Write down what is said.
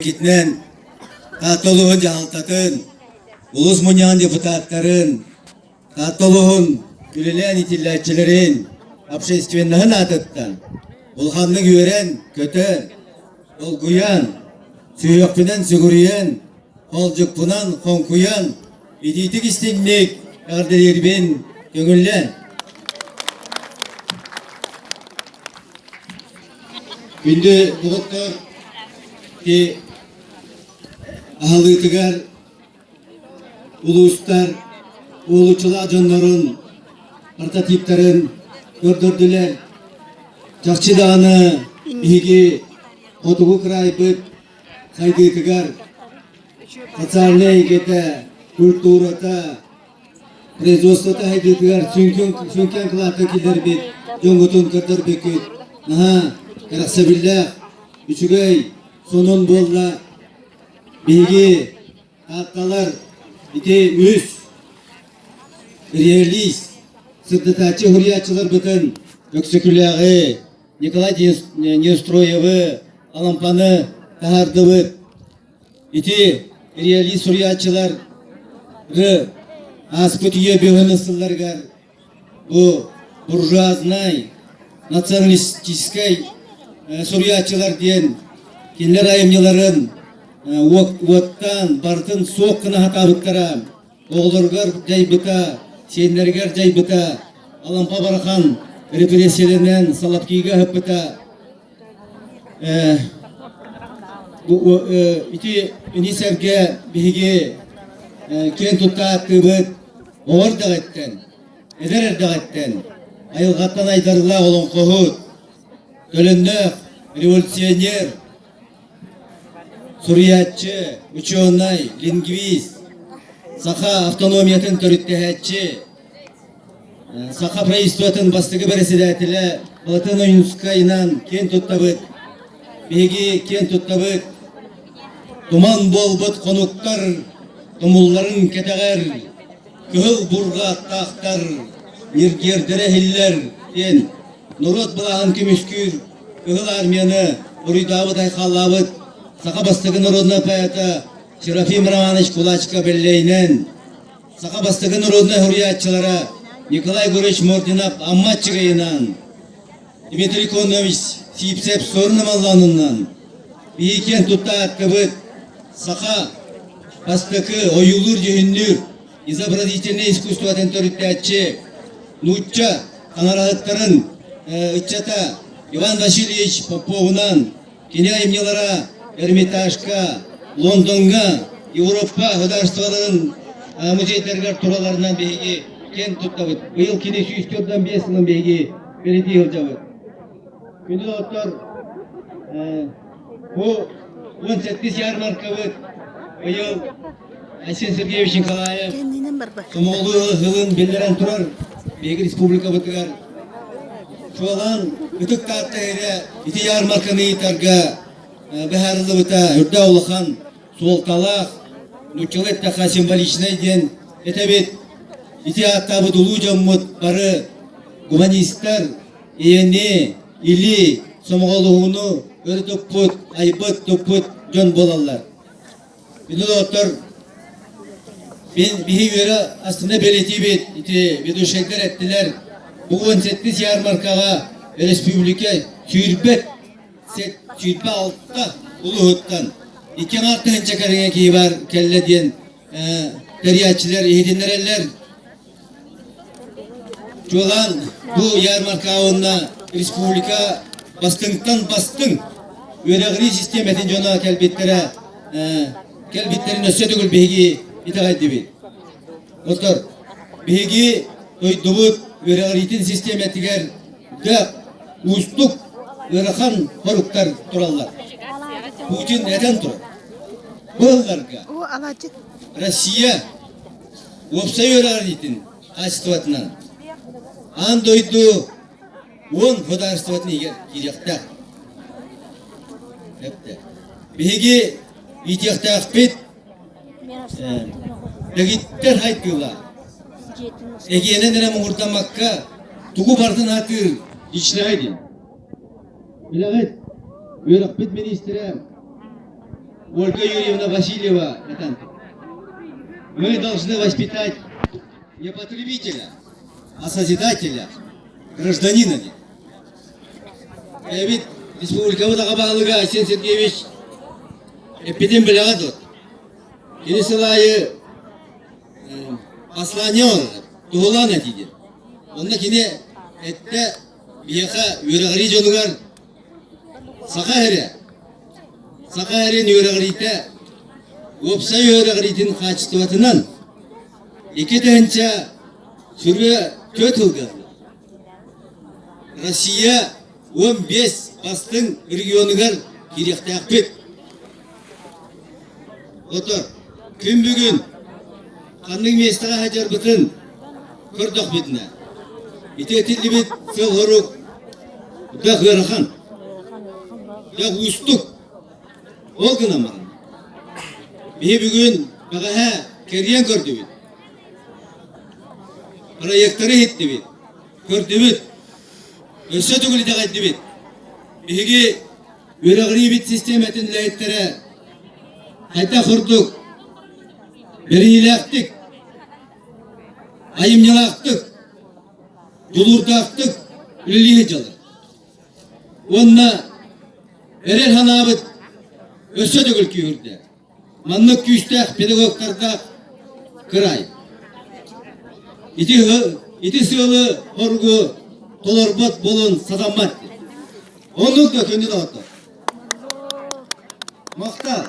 Итинэн Таатта улууһун дьаһалтатын, улуус мунньаҕын депутаттарын, Таатта улууһун үлэлээн иитиллээччилэрин, общественноһын аатыттан улаханнык үөрэн, көтөн, долгуйан, сүһүөхпүнэн сүгүрүйэн, холдьукпунан хоҥкуйан, итиитик истиҥник эҕэрдэлиирбин көҥүллээн. Күндү доҕоттор, ити аһылыытыгар улуустар уолуччулаах дьоннорун прототиптарын көрдөрдүлэр. Чахчы даҕаны биһиги хотугу кыраайбыт сайдыытыгар социальнай эйгэтэ, культурата, производствота сайдыытыгар сүҥкэн кылааты киллэрбит дьоҥҥутун көрдөрбүккүт наһаа кэрэхсэбиллээх, үчүгэй сонун буолла. Биһиги Таатталар ити үс реалист, сырдатааччы суруйааччыларбытын Өксөкүлээҕи, Николай Неустроевы, Алампаны таһаардыбыт. Ити реалист суруйааччылар ааспыт үйэ бөһөн сылларыгар бу буржуазнай, националистическай суруйааччылар диэн кинилэр айымньыларын уоттаан барытын суох гына сатаабыттара, оҕолоругар дьайбыта, сиэннэригэр дьайбыта, Алампа Барахан репрессиялэринэн Соловкига ыһыппыта. Ити ини сэргэ биһиги киэн тутта ааттыыбыт оҕо эрдэҕиттэн, эдэр эрдэҕиттэн айылҕаттан айдарылаах олоҥхоһут, төлөннөөх революционер, суруйааччы, учуонай, лингвист, саха автономиятын төрүттэһээччи, Саха правительствотын бастакы бэрэссэдээтэлэ Платон Ойуунскайынан киэн туттабыт. Биһиги киэн туттабыт. Туман буолбут хонуктар тумулларын кэтэҕэр кыһыл бурҕааттаахтар ньиргиэрдэрэ иһиллэр диэн норуот былааһын көмүскүүр Кыһыл Армияны уруйдаабыт айхаллаабыт саха бастакы народнай поэта Серафим Романович Кулачка бэллэйинэн Саха бастакы народнай суруйааччылара Николай Егорович Мординов Амма Аччыгыйынан, Дмитрий Конович Сиипсэп Суорун Амаллаанынан биһи киэн тутта ааттыбыт саха бастакы ойуулуур-дьүһүннүүр изобразительнай искусствотын төрүттээччи, нуучча таҥараһыттарын ыччата Иван Васильевич Поповунан Кини айымньылара Эрмитажка, Лондоҥҥа, Европа государстволарын музейдарыгар туралларынан биһиги киэн туттабыт. Быйыл кини 145 сылын биһиги бэлиэтии сылдьабыт. Күндү доҕоттор, бу 17 ярмаркабыт быйыл Айсен Сергеевич Николаев сомоҕолуу сылын биллэрэн турар биһиги республикабытыгар чуолаан Ытык Таатта эрэ ити ярмарканы ыытарга быһаарыллыбыта үрдэ улахан суолталаах, нууччалыы эттэххэ символичнай диэн этэбит. Ити ааттаабыт улуу дьоммут бары гуманистар, ийэни, или, сомоҕолоһууну өрө туппут, айбыт, туппут дьон буолаллар. Күндү доҕоттор, биһи үөрэ астына бэлиэтиибит ити ведущайдар эттилэр. Бу 17 ярмаркаҕа республика сүүрбэт 26 улууһуттан 2,5 тыһыынча кэриҥэ киһи бар кэллэ диэн тэрийээччилэр иһитиннэрэллэр. Чуолаан бу ярмарка уонна республика бастыҥтан бастыҥ үөрэҕирии систиэмэтин дьоно кэлбиттэрэ кэлбиттэрин өссө төгүл биһиги итэҕэйдибит. Оттор биһиги дойдубут үөрэҕириитин систиэмэтигэр дьэ уустук ыарахан соруктар тураллар. Путин этэн турар. Бу сылларга Россия уопсай үөрэҕириитин хаачыстыбатынан аан дойду уон государствотын иһигэр киириэхтээх. Биһиги иитиэхтээхпит дэгиттэр хайдыылаах. Эгиэнэн эрэ муҥурдаммакка тугу барытын аатыыр личнэҕэ диэн. Билэҕит, үөрэхпит миниистирэ. Ольга Юрьевна Васильева этэн Мы должны воспитать не потребителя, а созидателя, гражданина. Эбит республикабыт аҕа баһылыга Айсен Сергеевич эппитин билэҕит дуо? Кини сыл аайы послание оҥорор, туһулаан этиигэ. Онно кини эттэ биһиэхэ үөрэҕирии дьонугар Саха эрэ, Саха эрин үөрэҕириитэ уопсай үөрэҕириитин хаачыстыбатынан 2024 сылга Россия 15 бастыҥ регионугар киириэхтээхпит. Отор күн бүгүн ханнык миэстэҕэ сылдьарбытын көрдөхпүтүнэ, ити этиллибит сыл-сорук дах ыарахан, дах уустук. Ол гынан баран, биһи бүгүн бэҕэһээ кэрийэн көрдүбүт, проекторы иһиттибит, көрдүбүт, өссө төгүл итэҕэйдибит. Биһиги Үөрэҕириибит систиэмэтин үлэһиттэрэ хайдах курдук бэриниилээхтик, айымньылаахтык, дьулуурдаахтык үлэлии сылдьаллар. Уонна эрэл санаабыт өссө төгүл күүһүрдэ. Маннык күүстээх педагогтардаах кыраай. Ити, ити сыалы соругу толорбот буолуон сатаммат. Оннук да күндү доҕоттор. Махтал.